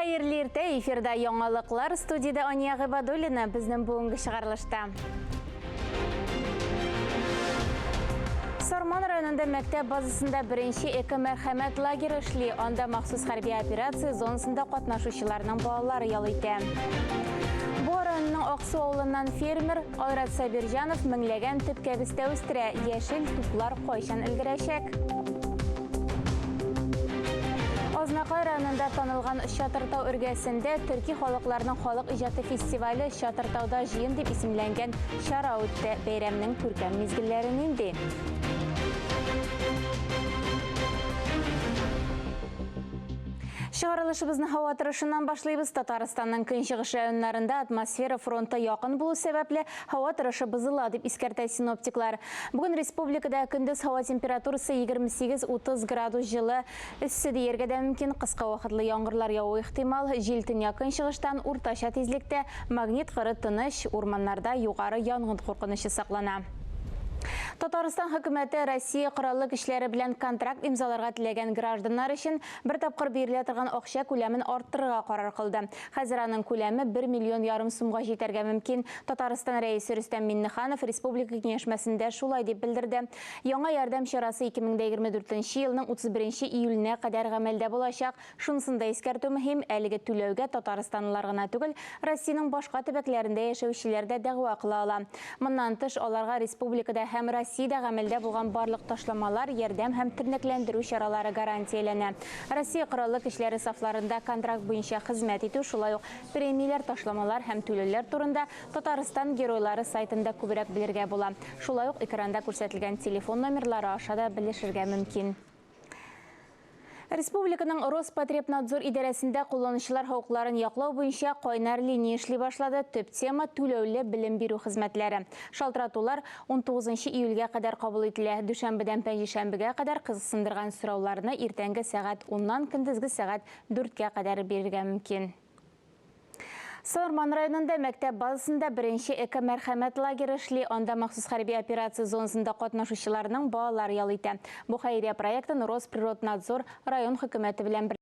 Хәерле иртә, эфирда яңалыклар, студиядә Ания Гыйбадуллина, безнең бүгенге чыгарылышта. Сарман районында мәктәп базасында беренче эко-мәрхәмәт лагеры эшли. Анда махсус хәрби операция зонасында катнашучыларның балалары ял итә. Буа районының Аксу авылыннан фермер Айрат Сабирҗанов меңләгән төп кәбестә үстерә. Яшел туплар кайчан өлгерәчәк? Азнакай районында танылган Чатыртау эргәсендә төрки халыкларның халык иҗаты фестивале Чатыртауда җыен дип исемләнгән чара үтте. Бәйрәмнең күркәм мизгелләре нинди? Чыгарылышыбызны һава торышыннан башлыйбыз. Татарстанның көнчыгыш районнарында атмосфера фронты якын булу сәбәпле, һава торышы бозыла, дип искәртә синоптиклар. Бүген республикада көндез һава температурасы 28-30 градус җылы, эссе дияргә дә мөмкин, кыска вакытлы яңгырлар явуы ихтимал, җил төньяк-көнчыгыштан уртача тизлектә, магнит кыры тыныч, урманнарда югары янгын куркынычы саклана. Татарстан хөкүмәте Россия Кораллы көчләре белән контракт имзаларга теләгән гражданнар өчен бер тапкыр бирелә торган акча күләмен арттырырга карар кылды. Хәзер аның күләме бер миллион ярым сумга җитәргә мөмкин. Татарстан Рәисе Рөстәм Миңнеханов республика киңәшмәсендә шулай дип белдерде. Яңа ярдәм чарасы 2024 нче елның 31 июленә кадәр гамәлдә булачак. Шунысын да искәртү мөһим, әлеге түләүгә татарстанлылар гына түгел, Россиянең башка төбәкләрендә яшәүчеләр дә дәгъва кыла ала. Моннан тыш, аларга республикада һәм Россиядә гамәлдә булган барлык ташламалар, ярдәм һәм тернәкләндерү чаралары гарантияләнә. Россия Кораллы Көчләре сафларында контракт буенча хезмәт итү, шулай ук премияләр, ташламалар һәм түләүләр турында Татарстан Геройлары сайтында күбрәк белергә була. Шулай ук экранда күрсәтелгән телефон номерлары аша да белешергә мөмкин. Республиканың Роспотребнадзор идарәсендә кулланучылар хокукларын яклау буенча кайнар линия эшли башлады. Төп тема түләүле белем бирү хезмәтләре. Шалтыратулар 19 июльгә кадәр кабул ителә. Дүшәмбедән пәнҗешәмбегә кадәр кызыксындырган сорауларны иртәнге сәгать уннан көндезге сәгать дүрткә кадәр бирергә мөмкин. Сарман районында мәктәп базасында беренче эко-мәрхәмәт лагеры эшли. Анда махсус хәрби операция зонасында катнашучыларның балалары ял итә. Бу хәйрия проектын Росприроднадзор район хөкүмәте белән берләштерә.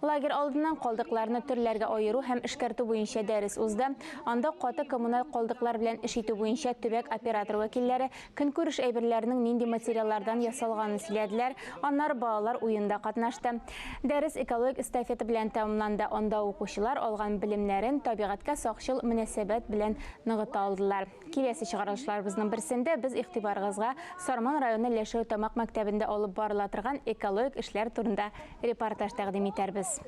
Лагерь алдыннан калдыкларны төрләргә аеру һәм эшкәртү буенча дәрес узды. Анда каты коммуналь калдыклар белән эш итү буенча төбәк оператор вәкилләре Көнкүреш әйберләренең нинди материаллардан ясалганын сөйләделәр, аннары балалар уенда катнашты. Дәрес экологик эстафета белән тәмамланды, анда укучылар алган белемнәрен табигатькә сакчыл мөнәсәбәт белән ныгыта алдылар. Киләсе чыгарылышларыбызның берсендә без игътибарыгызга Сарман районы Ләшәү Тамак мәктәбендә алып барыла торган экологик эшләр турында репортаж тәкъдим итәрбез.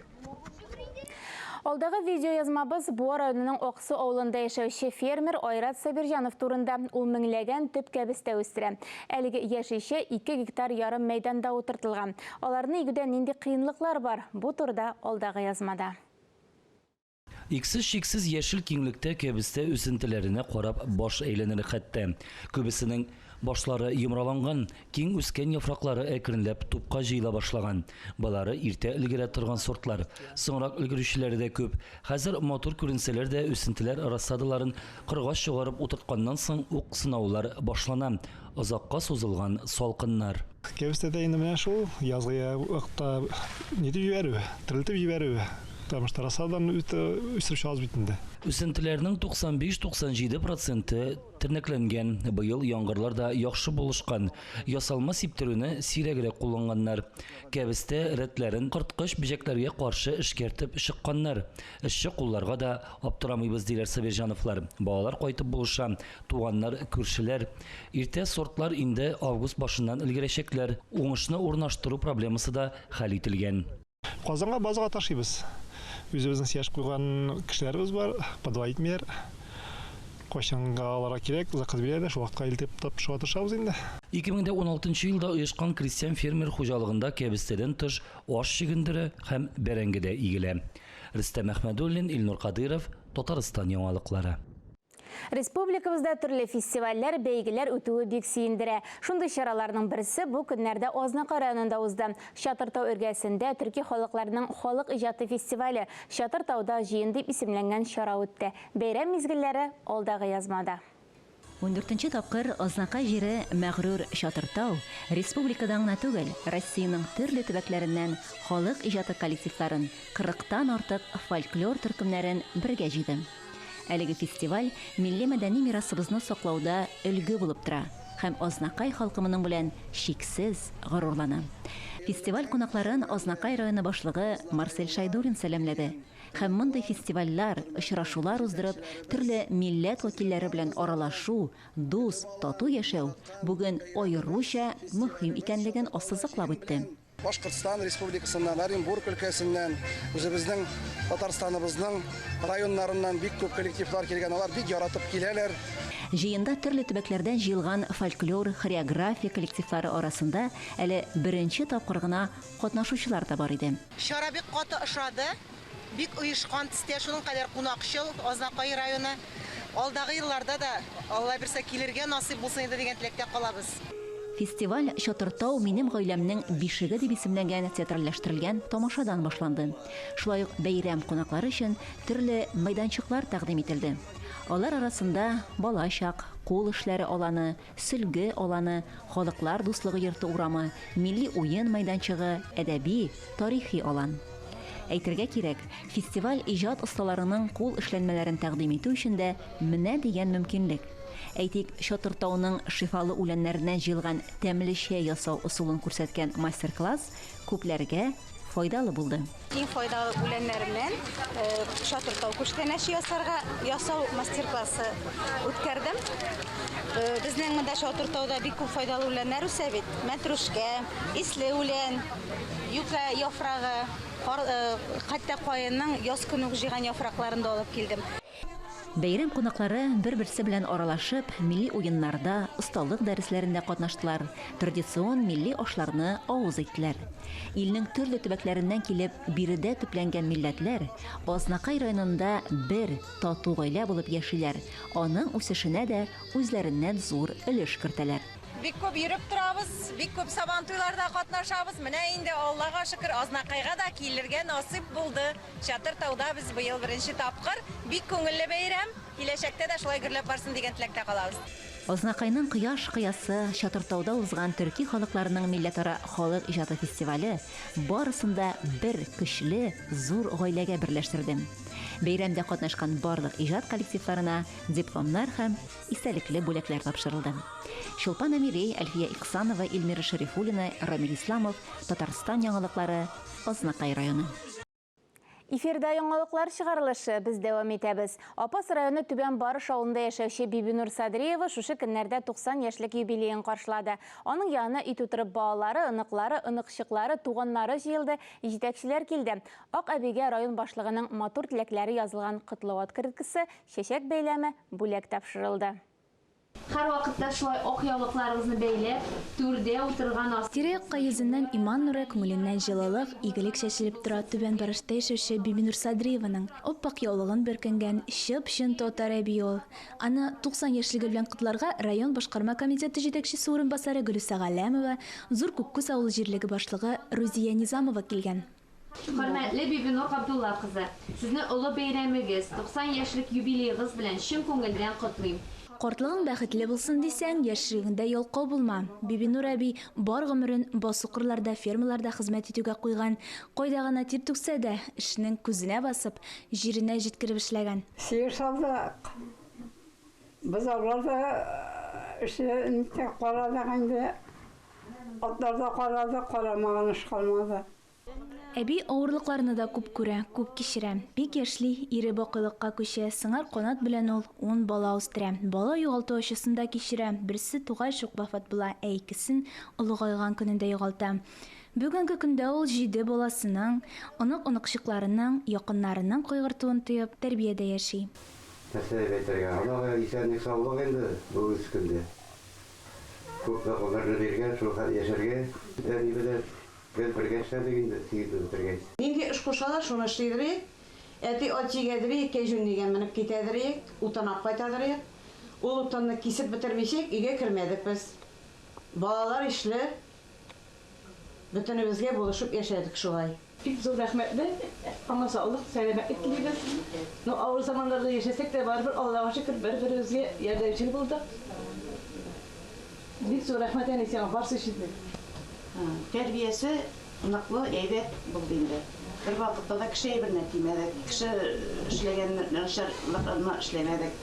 Алдагы видеоязмабыз Буа районының Аксу авылында яшәүче фермер Айрат Сабирҗанов турында. Ул меңләгән төп кәбестә үстерә. Әлеге яшелчә 2 гектар ярым мәйданда утыртылган. Аларны игүдә нинди кыенлыклар бар? Бу турыда алдагы язмада. Иксез-чиксез яшел киңлектә кәбестә үсентеләренә карап баш әйләнерлек хәтта. Күбесенең башлары йомраланган, киң үскән яфраклары әкренләп тупка җыела башлаган. Болары иртә өлгерә торган сортлар. Соңрак өлгерүчеләре дә күп. Хәзер матур күренсәләр дә, үсентеләр рассадаларын кырга чыгарып утыртканнан соң ук сынаулар башлана. Озакка сузылган салкыннар. Кәбестә дә инде менә шул язгы вакытта нитеп җибәрү, терелтеп җибәрү, потому что рассадан үстереп чыгабыз бит инде. Үсентеләрнең 95-97 проценты тернәкләнгән. Быел яңгырлар да яхшы булышкан. Ясалма сиптерүне сирәгрәк кулланганнар. Кәбестә рәтләрен корткыч бөҗәкләргә каршы эшкәртеп чыкканнар. Эшче кулларга да аптырамыйбыз, диләр Сабирҗановлар. Балалар кайтып булыша, туганнар, күршеләр. Иртә сортлар инде август башыннан өлгерәчәкләр. Уңышны урнаштыру проблемасы да хәл ителгән. Казанга базага ташыйбыз. Үзебезнең сияш куйган кешеләребез бар, подавай итмиләр. Кайчанга аларга кирәк, заказ бирәләр, шул вакытка илтеп тапшырырга тырышабыз инде. 2016 елда оешкан крестьян-фермер хуҗалыгында кәбестәдән тыш аш чөгендере һәм бәрәңге дә игелә. Рөстәм Әхмәдуллин, Илнур Кадыйров, Татарстан яңалыклары. Республикабызда төрле фестивальләр, бәйгеләр үтүе бик сөендерә. Шундый чараларның берсе бу көннәрдә Азнакай районында узды. Чатыр-тау эргәсендә төрки халыкларның халык иҗаты фестивале Чатыр-тауда җыен дип исемләнгән чара үтте. Бәйрәм мизгелләре алдагы язмада. Ундүртенче тапкыр Азнакай җире мәгърур Чатыртау республикадан гына түгел, Россиянең төрле төбәкләреннән халык иҗаты коллективларын, кырыктан артык фольклор төркемнәрен бергә җыйды. Әлеге фестиваль милли мәдәни мирасыбызны саклауда өлге булып тора һәм Азнакай халкы моның белән чиксез горурлана. Фестиваль кунакларын Азнакай районы башлыгы Марсель Шайдуллин сәламләде. Һәм мондый фестивальләр, очрашулар уздырып, төрле милләт вәкилләре белән аралашу, дус, тату яшәү бүген аеруча мөһим икәнлеген ассызыклап үтте. Башкортстан Республикасыннан, Оренбург өлкәсеннән, үзебезнең Татарстаныбызның районнарыннан бик күп коллективлар килгән. Алар бик яратып киләләр. Җыенда төрле төбәкләрдән җыелган фольклор, хореография коллективлары арасында әле беренче тапкыр гына катнашучылар да бар иде. Чара бик каты ошады. Бик оешкан төстә, шуның кадәр кунакчыл Азнакай районы. Алдагы елларда да, Алла бирсә, килергә насыйп булсын иде дигән теләктә калабыз. Фестиваль Чатыртау минем гаиләмнең бишеге дип исемләнгән театральләштерелгән тамашадан башланды. Шулай ук бәйрәм кунаклары өчен төрле мәйданчыклар тәкъдим ителде. Алар арасында балачак, кул эшләре аланы, сөлге аланы, халыклар дуслыгы йорты урамы, милли уен мәйданчыгы, әдәби, тарихи алан. Әйтергә кирәк, фестиваль иҗат осталарының кул эшләнмәләрен тәкъдим итү өчен дә менә дигән мөмкинлек. Әйтик, Чатыртауның шифалы үләннәреннән җыелган тәмле чәй ясау ысулын күрсәткән мастер-класс күпләргә файдалы булды. Иң файдалы үләннәреннән Чатыртау күчтәнәче ясарга ясау мастер-классы үткәрдем. Безнең монда Чатыртауда бик күп файдалы үләннәр үсә бит. Мәтрүшкә, исле үлән, юкә яфрагы, хәтта каенның яз көне үк җыйган яфракларын да алып килдем. Бәйрәм кунаклары бер-берсе белән аралашып, милли уеннарда, осталык дәресләрендә катнаштылар, традицион милли ашларны авыз иттеләр. Илнең төрле төбәкләреннән килеп, биредә төпләнгән милләтләр Азнакай районында бер тату гаилә булып яшиләр, аның үсешенә дә үзләреннән зур өлеш кертәләр. Бик күп йөреп торабыз, бик күп сабантуйларда катнашабыз. Менә инде Аллага шөкер, Азнакайга да килергә насыйп булды. Чатыр-тауда без быел беренче тапкыр. Бик күңелле бәйрәм. Киләчәктә дә шулай гөрләп барсын дигән теләктә калабыз. Азнакайның кояш кыясы Чатыртауда узган төрки халыкларының милләтара халык иҗаты фестивале барысын да бер көчле, зур гаиләгә берләштерде. Бәйрәмдә катнашкан барлык иҗат коллективларына дипломнар һәм истәлекле бүләкләр тапшырылды. Чулпан Әмири, Әлфия Ихсанова, Эльмира Шәрифуллина, Рамил Исламов, Татарстан яңалыклары, Азнакай районы. Эфирда яңалыклар чыгарылышы, без дәвам итәбез. Апас районы Түбән Барыш авылында яшәүче Бибинур Садриева шушы көннәрдә 90 яшьлек юбилеен каршылады. Аның янына өй тутырып балалары, оныклары, оныкчыклары, туганнары җыелды, җитәкчеләр килде. Ак әбигә район башлыгының матур теләкләре язылган котлау открыткасы, чәчәк бәйләме, бүләк тапшырылды. Һәрвакытта шулай ак яулыкларыгызны бәйләп, түрдә утырган ас. Тирә-якка йөзеннән иман нуры, күңеленнән җылылык, игелек чәчелеп тора Түбән Барышта яшәүче Бибинур Садриеваның. Ап-ак яулыгын бөркәнгән чып-чын татар әби ул. Аны 90 яшьлеге белән котларга район башкарма комитеты җитәкчесе урынбасары Гөлүсә Галләмова, Зур Күккүз авыл җирлеге башлыгы Рузия Низамова килгән. Хөрмәтле Бибинур Габдулла кызы, сезне олы бәйрәмегез, 90 яшьлек юбилеегыз белән чын күңелдән котлыйм. Картлыгың бәхетле булсын дисәң, яшьлегеңдә ялкау булма. Бибинур әби бар гомерен басу-кырларда, фермаларда хезмәт итүгә куйган. Кайда гына тир түксә дә, эшнең күзенә басып, җиренә җиткереп эшләгән. Сыер салдык. Бозаулар да эше карадык инде. Атлар да карадык, карамаган эш калмады. Әби авырлыкларны да күп күрә, күп кичерә. Бик яшьли ире бакыйлыкка күчә, сыңар канат белән ул 10 бала үстерә. Бала югалту ачысын да кичерә, берсе тугач ук вафат була, ә икесен олыгайган көнендә югалта. Бүгенге көндә ул 7 баласының, онык-оныкчыкларының, якыннарының кайгыртуын тоеп, тәрбиядә яши. Нәрсә дип әйтергә? Аллага исәнлек, саулык инде бүгенге көндә. Күпме гомерне биргән, шул хәл яшәргә әни белән. Без бергә эшләдек инде, сигезне бетергәч. Нинди эш кушалар, шуны эшлидериек. Әти ат җигәдериек, кәҗүннигә менеп китәдериек, утын алып кайтадыриек. Ул утынны кисеп бетермичә өйгә кермәдек без. Балалар ишле, бөтенебезгә булышып яшәдек шулай. бик зур рәхмәтле. Аңа саулык, сәламәтлек телибез. Ну, авыр заманнарда яшәсәк тә, барыбер, Аллага шөкер, бер-беребезгә ярдәмчел булдык. Бик зур рәхмәт, әни, сиңа барсы өчен дә. Тәрбиясе ныклы, әйбәт булды инде. Бервакытта да кеше әйберенә тимәдек, кеше эшләгән начарлыкны эшләмәдек.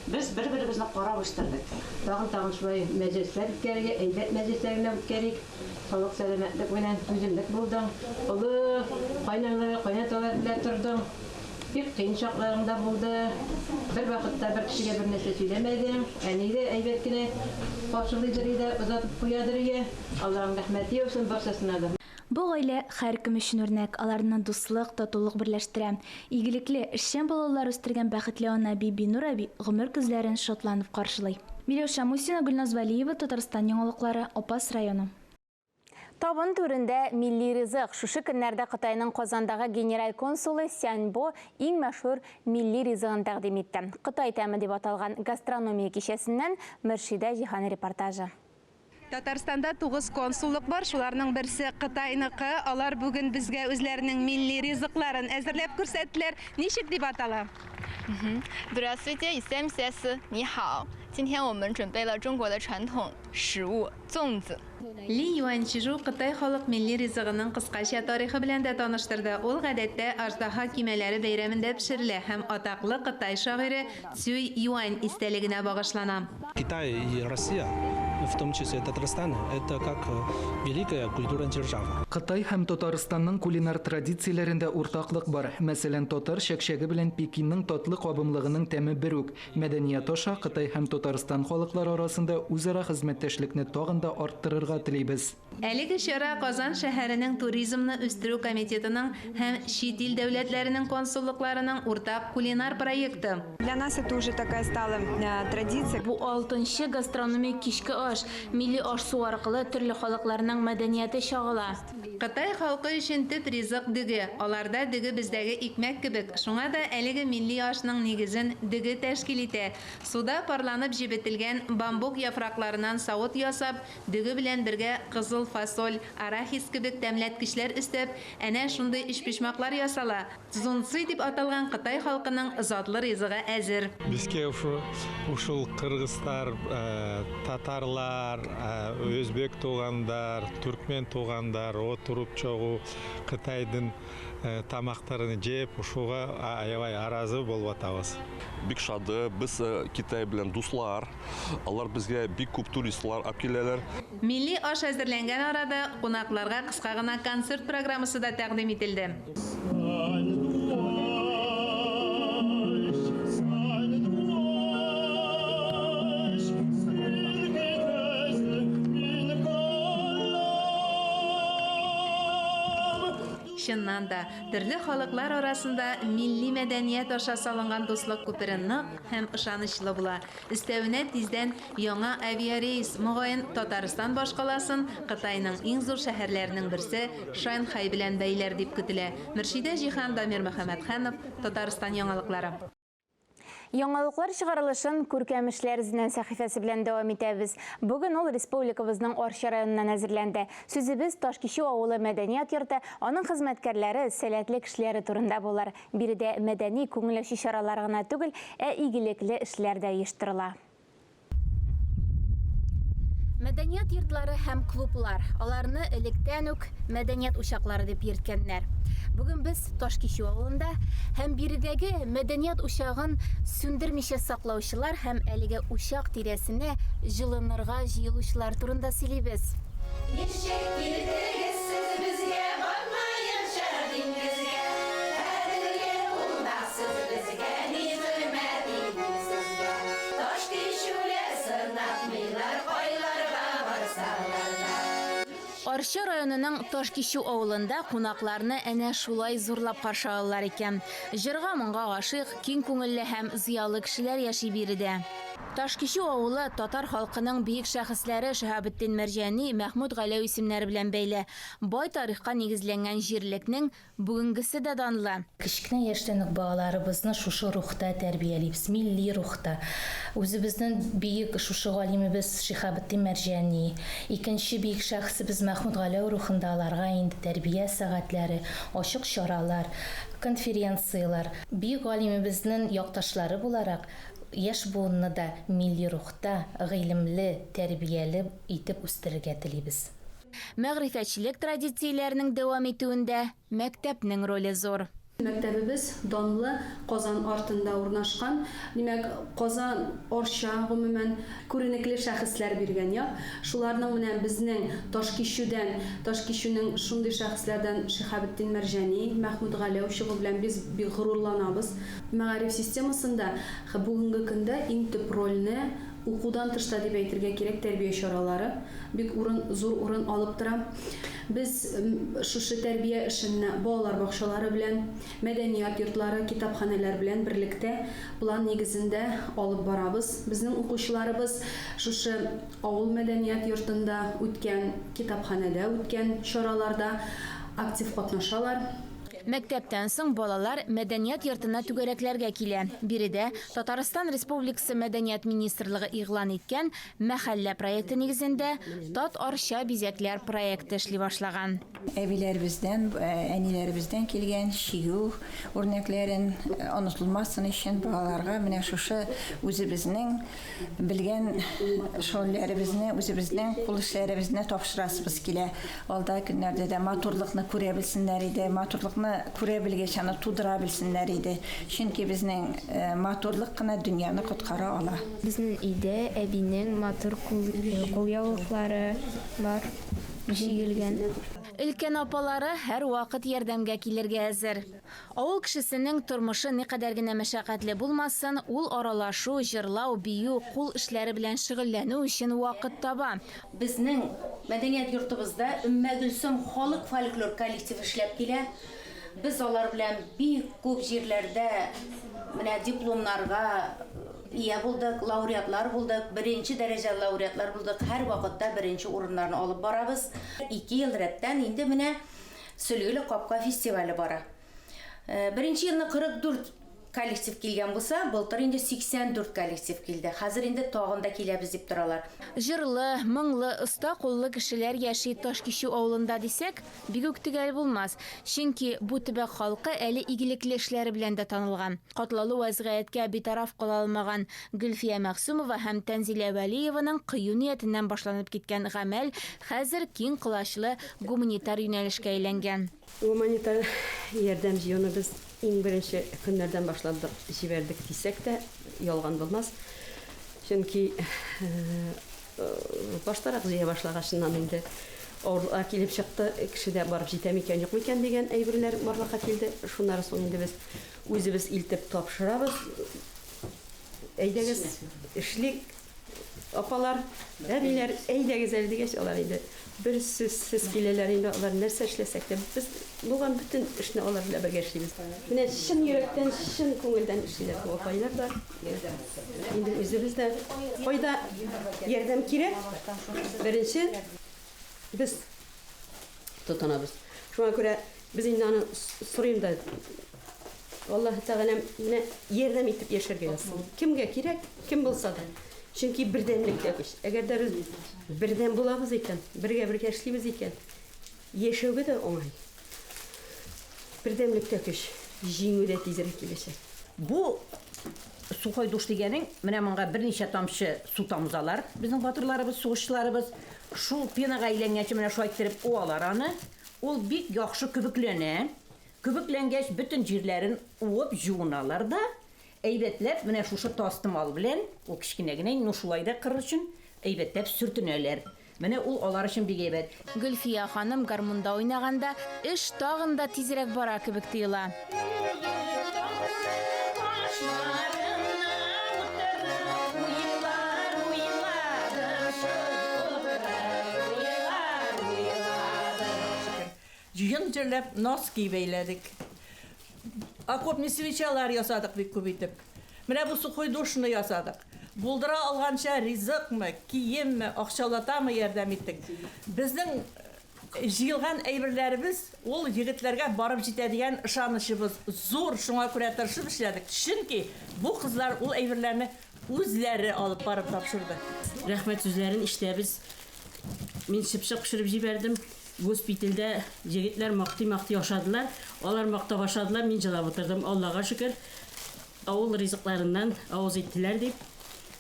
Без бер-беребезне карап үстердек. Тагын-тагын шулай мәҗлесләр үткәрергә, әйбәт мәҗлесләр генә үткәрик. Саулык, сәламәтлек белән, түземлек булдың. Олы кайнана, кайнаталар белән тордың. Бик кыен чакларың да булды. Бервакытта бер кешегә бер нәрсә сөйләмәдең. Әни дә әйбәт кенә каршылыйдыр иде, озатып куядыр ие. Аллаһның рәхмәте яусын барчасына да. Бу гаилә һәркем өчен үрнәк, аларны дуслык, татулык берләштерә. Игелекле, эшчән балалар үстергән бәхетле ана Бибинур әби гомер көзләрен шатланып каршылый. Миләүшә Мусина, Гөлназ Вәлиева, Татарстан яңалыклары, Апас районы. Табын түрендә милли ризык. Шушы көннәрдә Кытайның Казандагы генераль консулы Сянь Бо иң мәшһүр милли ризыгын тәкъдим итте. Кытай тәме дип аталган гастрономия кичәсеннән Мөршидә Җиһан репортажы. Татарстанда 9 консуллык бар, шуларның берсе Кытайныкы. Алар бүген безгә үзләренең милли ризыкларын әзерләп күрсәттеләр. Ничек дип атала? Здравствуйте, исәнмесез, ни хао. 今天我们准备了中国的传统食物粽子。 Ли Юаньчжу Кытай халык милли ризыгының кыскача тарихы белән дә таныштырды. Ул гадәттә Аждаһа кимәләре бәйрәмендә пешерелә һәм атаклы Кытай шагыйре Цюй Юань истәлегенә багышлана. Китай и Россия, в том числе Татарстан, это как великая культурная держава. Кытай һәм Татарстанның кулинар традицияләрендә уртаклык бар. Мәсәлән, татар чәкчәге белән Пекинның татлы кабымлыгының тәме бер үк. Мәдәният аша Кытай һәм Татарстан халыклары арасында үзара хезмәттәшлекне тагын да арттырырга телибез. Әлеге чара Казан шәһәренең туризмны үстерү комитетының һәм чит ил дәүләтләренең консуллыкларының уртак кулинар проекты. Для нас это уже такая стала традиция. Бу алтынчы гастрономик кичке аш. Милли аш-су аркылы төрле халыкларның мәдәнияте чагыла. Кытай халкы өчен төп ризык дөге. Аларда дөге бездәге икмәк кебек. Шуңа да әлеге милли ашның нигезен дөге тәшкил итә. Суда парланып җебетелгән бамбук яфракларыннан савыт ясап, дөге белән бергә кызыл фасоль, арахис кебек тәмләткечләр өстәп, әнә шундый өчпочмаклар ясала. Цзунци дип аталган Кытай халкының затлы ризыгы әзер. Безгә ушул кыргызлар, татарлар, өзбек тугандар, түркмен тугандар отуруп чогуу Кытайдын тамактарын жеп, ушуга аябай аразы болуп атабыз. Бик шады, без Китай белән дуслар, алар безгә бик күп туристлар алып киләләр. Милли аш әзерләнгән арада кунакларга кыска гына концерт программасы да тәкъдим ителде. Чыннан да, төрле халыклар арасында милли мәдәният аша салынган дуслык күпере нык һәм ышанычлы була. Өстәвенә тиздән яңа авиарейс, мөгаен, Татарстан башкаласын Кытайның иң зур шәһәрләренең берсе Шанхай белән бәйләр дип көтелә. Мөршидә Җиһан, Дамир Мөхәммәтханов, Татарстан яңалыклары. Яңалыклар чыгарылышын Күркәм эшләр эзеннән сәхифәсе белән дәвам итәбез. Бүген ул республикабызның Арча районыннан әзерләнде. Сүзебез Ташкичү авылы мәдәният йорты, аның хезмәткәрләре, сәләтле кешеләре турында булыр. Биредә мәдәни, күңел ачу чаралары гына түгел, ә игелекле эшләр дә оештырыла. Мәдәният йортлары һәм клублар. Аларны электән үк мәдәният учаклары дип йөрткәннәр. Бүген без Ташкичү авылында һәм биредәге мәдәният учагын сүндермичә саклаучылар һәм әлеге учак тирәсенә җылынырга җыелучылар турында сөйлибез. Ничек килдегез сез безгә, Батмаенча диңгезгә? Кадерле кунак сез безгә, Ни хөрмәт итик сезгә. Ташкичүләр сынатмыйлар, Кайларга барсалар да. Арча районының Ташкичү авылында кунакларны әнә шулай зурлап каршы алалар икән. Җырга-моңга гашыйк, киң күңелле һәм зыялы кешеләр яши биредә. Ташкичү авылы татар халкының бөек шәхесләре Шиһабетдин Мәрҗани, Мәхмүт Галәү исемнәре белән бәйле. Бай тарихка нигезләнгән җирлекнең бүгенгесе дә данлы. Кечкенә яшьтән үк балаларыбызны шушы рухта тәрбиялибез, милли рухта. Үзебезнең бөек шушы галимебез Шиһабетдин Мәрҗани, икенче бөек шәхесебез Мәхмүт Галәү рухында аларга инде тәрбия сәгатьләре, ачык чаралар, конференцияләр. Бөек галимебезнең якташлары буларак, яшь буынны да милли рухта, гыйлемле, тәрбияле итеп үстерергә телибез. Мәгърифәтчелек традицияләренең дәвам итүендә мәктәпнең роле зур. Мәктәбебез данлы Казан артында урнашкан. Димәк, Казан, Арча, гомумән, күренекле шәхесләр биргән як. Шуларның менә безнең Ташкичүдән, Ташкичүнең шундый шәхесләрдән Шиһабетдин Мәрҗани, Мәхмүт Галәү чыгу белән без бик горурланабыз. Мәгариф системасында бүгенге көндә иң төп рольне укудан тыш та дип әйтергә кирәк, тәрбия чаралары бик урын, зур урын алып тора. Без шушы тәрбия эшен балалар бакчалары белән, мәдәният йортлары, китапханәләр белән берлектә план нигезендә алып барабыз. Безнең укучыларыбыз шушы авыл мәдәният йортында үткән, китапханәдә үткән чараларда актив катнашалар. Мәктәптән соң балалар мәдәният йортына түгәрәкләргә килә. Биредә Татарстан Республикасы Мәдәният министрлыгы игълан иткән Мәхәллә проекты нигезендә Тат-Арча бизәкләр проекты эшли башлаган. Әбиләребездән, әниләребездән килгән чигү үрнәкләрен онытылмасын өчен балаларга менә шушы үзебезнең белгән шөгыльләребезне, үзебезнең кул эшләребезне тапшырасыбыз килә. Алда көннәрдә дә матурлыкны күрә белсеннәр иде, матурлыкны күрә белгәч, аны тудыра белсеннәр иде. Чөнки безнең матурлык кына дөньяны коткара ала. Безнең өйдә әбинең матур кулъяулыклары бар, чигелгән. Өлкән апалары һәрвакыт ярдәмгә килергә әзер. Авыл кешесенең тормышы никадәр генә мәшәкатьле булмасын, ул аралашу, җырлау, бию, кул эшләре белән шөгыльләнү өчен вакыт таба. Безнең мәдәният йортыбызда Өммәгөлсем халык фольклор коллективы эшләп килә. Без алар белән бик күп җирләрдә менә дипломнарга ия булдык, лауреатлар булдык, беренче дәрәҗә лауреатлар булдык, һәрвакытта беренче урыннарны алып барабыз. Ике ел рәттән инде менә Сөлгеле капка фестивале бара. Беренче елны 44 коллектив килгән булса, былтыр инде 84 коллектив килде. Хәзер инде тагын да киләбез дип торалар. Җырлы, моңлы, оста куллы кешеләр яши Ташкичү авылында дисәк, бик үк төгәл булмас. Чөнки бу төбәк халкы әле игелекле эшләре белән дә танылган. Катлаулы вәзгыятькә битараф кала алмаган Гөлфия Мәгъсүмова һәм Тәнзилә Вәлиеваның кыю ниятеннән башланып киткән гамәл хәзер киң колачлы гуманитар юнәлешкә әйләнгән. Гуманитар ярдәм җыюны без иң беренче көннәрдән башладык, җибәрдек дисәк тә, ялган булмас. Чөнки баштарак җыя башлагачыннан инде авырлыклар килеп чыкты, кешедә барып җитә микән, юк микән дигән әйберләр барлыкка килде. Шуннан соң инде без үзебез илтеп тапшырабыз. Әйдәгез, эшлик, апалар, әбиләр, әйдәгез әле дигәч, алар инде бер сүзсез киләләр инде, алар нәрсә эшләсәк тә, без булган бөтен эшне алар белән бергә эшлибез. Менә чын йөрәктән, чын күңелдән эшлиләр бу апайлар да. Инде үзебез дә кайда ярдәм кирәк, беренче без тотынабыз. Шуңа күрә без инде аны сорыйм да, Аллаһы Тәгаләм менә ярдәм итеп яшәргә язсын. Кемгә кирәк, кем булса да. Чөнки бердәмлектә көч. Әгәр дә без бердәм булабыз икән, бергә-бергә эшлибез икән, яшәүгә дә уңай. Бердәмлектә көч, җиңү дә тизрәк киләчәк. Бу сухой душ дигәнең, менә монга берничә тамчы су тамызалар безнең батырларыбыз, сугышчыларыбыз. Шул пенага әйләнгәнче менә шулай иттереп уалар аны. Ул бик яхшы көбекләнә. Көбекләнгәч, бөтен җирләрен уып җуыналар да, әйбәтләп менә шушы тастымал белән, ул кечкенә генә инде, ну шулай да кырыр өчен, әйбәтләп сөртенәләр. Менә ул алар өчен бик әйбәт. Гөлфия ханым гармунда уйнаганда, эш тагын да тизрәк бара кебек тоела. Җыен җырлап носки бәйләдек. Окопный свечалар ясадык бик күп итеп. Менә бу сухой душны ясадык. Булдыра алганча ризыкмы, киемме, акчалатамы ярдәм иттек. Безнең җыелган әйберләребез ул егетләргә барып җитә дигән ышанычыбыз зур, шуңа күрә тырышып эшләдек. Чөнки бу кызлар ул әйберләрне үзләре алып барып тапшырды. Рәхмәт сүзләрен ишетәбез. Мин чыпчык пешереп җибәрдем. Госпитальдә егетләр мактый-мактый ашадылар. Алар мактап ашадылар, мин җылап утырдым. Аллага шөкер, авыл ризыкларыннан авыз иттеләр дип.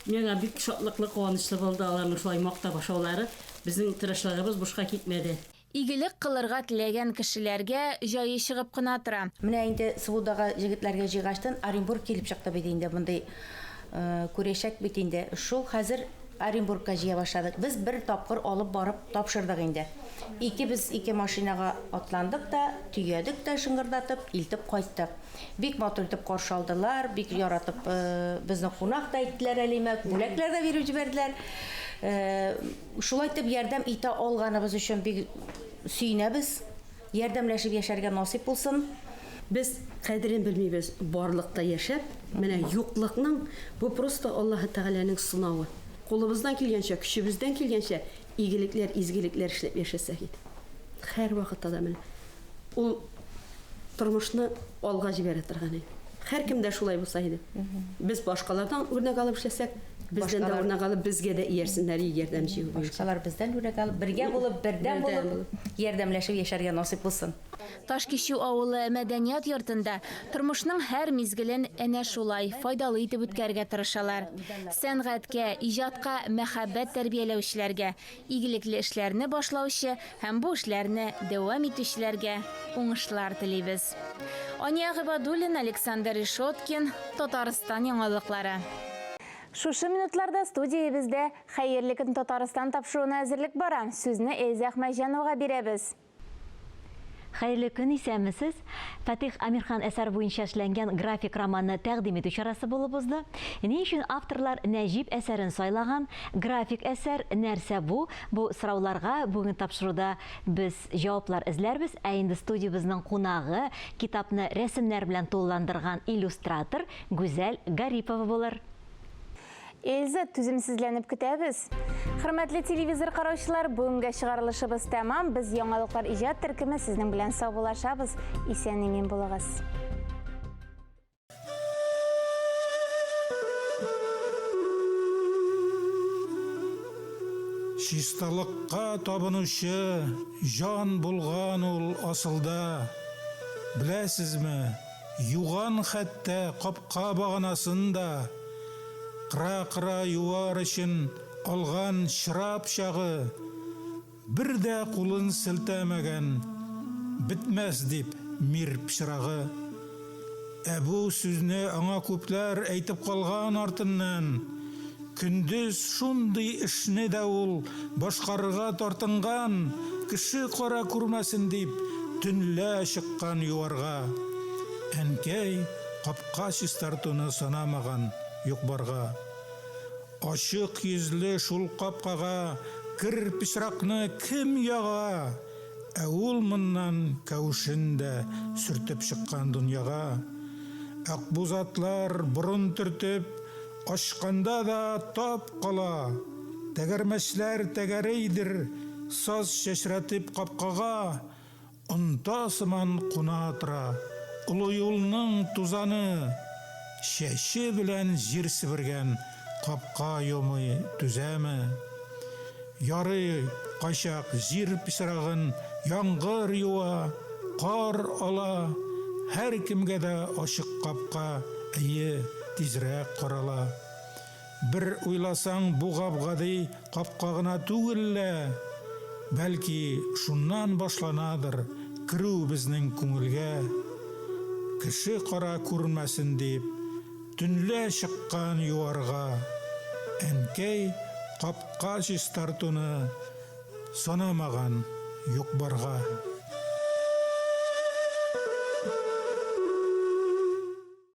Миңа бик шатлыклы, куанычлы булды аларның шулай мактап ашаулары. Безнең тырышлыгыбыз бушка китмәде. Игелек кылырга теләгән кешеләргә җае чыгып кына тора. Менә инде Свудага җегетләргә җыйгачтын Оренбург килеп чыкты бит инде мондый күрәчәк бит инде. Шул хәзер Оренбургка җыя башладык. Без бер тапкыр алып барып тапшырдык инде. Икебез ике машинага атландык та, төядек тә шыңгырдатып, илтеп кайттык. Бик матур итеп каршы алдылар, бик яратып безне кунак та иттеләр әле, имәк, бүләкләр дә биреп җибәрделәр. Шулай итеп ярдәм итә алганыбыз өчен бик сөенәбез. Ярдәмләшеп яшәргә насыйп булсын. Без кадерен белмибез барлыкта яшәп, менә юклыкның, бу просто Аллаһы Тәгаләнең сынавы. Кулыбыздан килгәнчә, көчебездән килгәнчә игелекләр, изгелекләр эшләп яшәсәк иде. Һәрвакытта да менә ул тормышны алга җибәрә торган иде. Һәркем дә шулай булса иде. Без башкалардан үрнәк алып эшләсәк, бездән дә үрнәк алып, безгә дә иярсеннәр ярдәм җыю буенча. Башкалар бездән үрнәк алып, бергә булып, бердәм булып, ярдәмләшеп яшәргә насыйп булсын. Ташкичү авылы мәдәният йортында тормышның һәр мизгелен әнә шулай файдалы итеп үткәрергә тырышалар. Сәнгатькә, иҗатка мәхәббәт тәрбияләүчеләргә, игелекле эшләрне башлаучы һәм бу эшләрне дәвам итүчеләргә уңышлар телибез. Ания Гыйбадуллина, Александр Решеткин, Татарстан яңалыклары. Шушы минутларда студиябездә Хәерле көн Татарстан тапшыруына әзерлек бара. Сүзне Эльза Әхмәтҗановага бирәбез. Хәерле көн, исәнмесез! Фатих Әмирхан әсәре буенча эшләнгән график романны тәкъдим итү чарасы булып узды. Ни өчен авторлар Нәҗип әсәрен сайлаган? График әсәр, нәрсә бу? Бу сорауларга бүген тапшыруда без җаваплар эзләрбез. Ә инде студиябезнең кунагы, китапны рәсемнәр белән тулыландырган иллюстратор Гүзәл Гарипова булыр. Эльза, түземсезләнеп көтәбез. Хөрмәтле телевизор караучылар, бүгенге чыгарылышыбыз тәмам. Без яңалыклар иҗат төркеме сезнең белән саубуллашабыз. Исән-имин булыгыз. Чисталыкка табынучы җан булган ул асылда. Беләсезме, Юган хәтта капка баганасын да. Кыра-кыра юар өчен алган чыра пычагы. Бер дә кулын селтәмәгән, бетмәс дип мир пычрагы. Ә бу сүзне аңа күпләр әйтеп калган артыннан. Көндез шундый эшне дә ул башкарырга тартынган, кеше-кара күрмәсен дип, төнлә чыккан юарга. Әнкәй капка чистартуны санамаган юк-барга. Ачык йөзле шул капкага кер-пычракны кем яга? Ә ул моннан кәвешен дә сөртеп чыккан дөньяга. Акбүз атлар борын төртеп, Ачканда да тап кала. Тәгәрмәчләр тәгәридер, саз чәчрәтеп капкага, Онта сыман куна тора олы юлның тузаны. Чәче белән җир себергән капка йомый түзәме? Ярый, кайчак җир пычрагын яңгыр юа, кар ала, һәркемгә дә ачык капка, әйе, тизрәк карала. Бер уйласаң, бу гап-гади капка гына түгел лә, бәлки, шуннан башланадыр керү безнең күңелгә. Кеше-кара күрмәсен дип, Төнлә чыккан юарга. Әнкәй капка чистартуны санамаган юк-барга.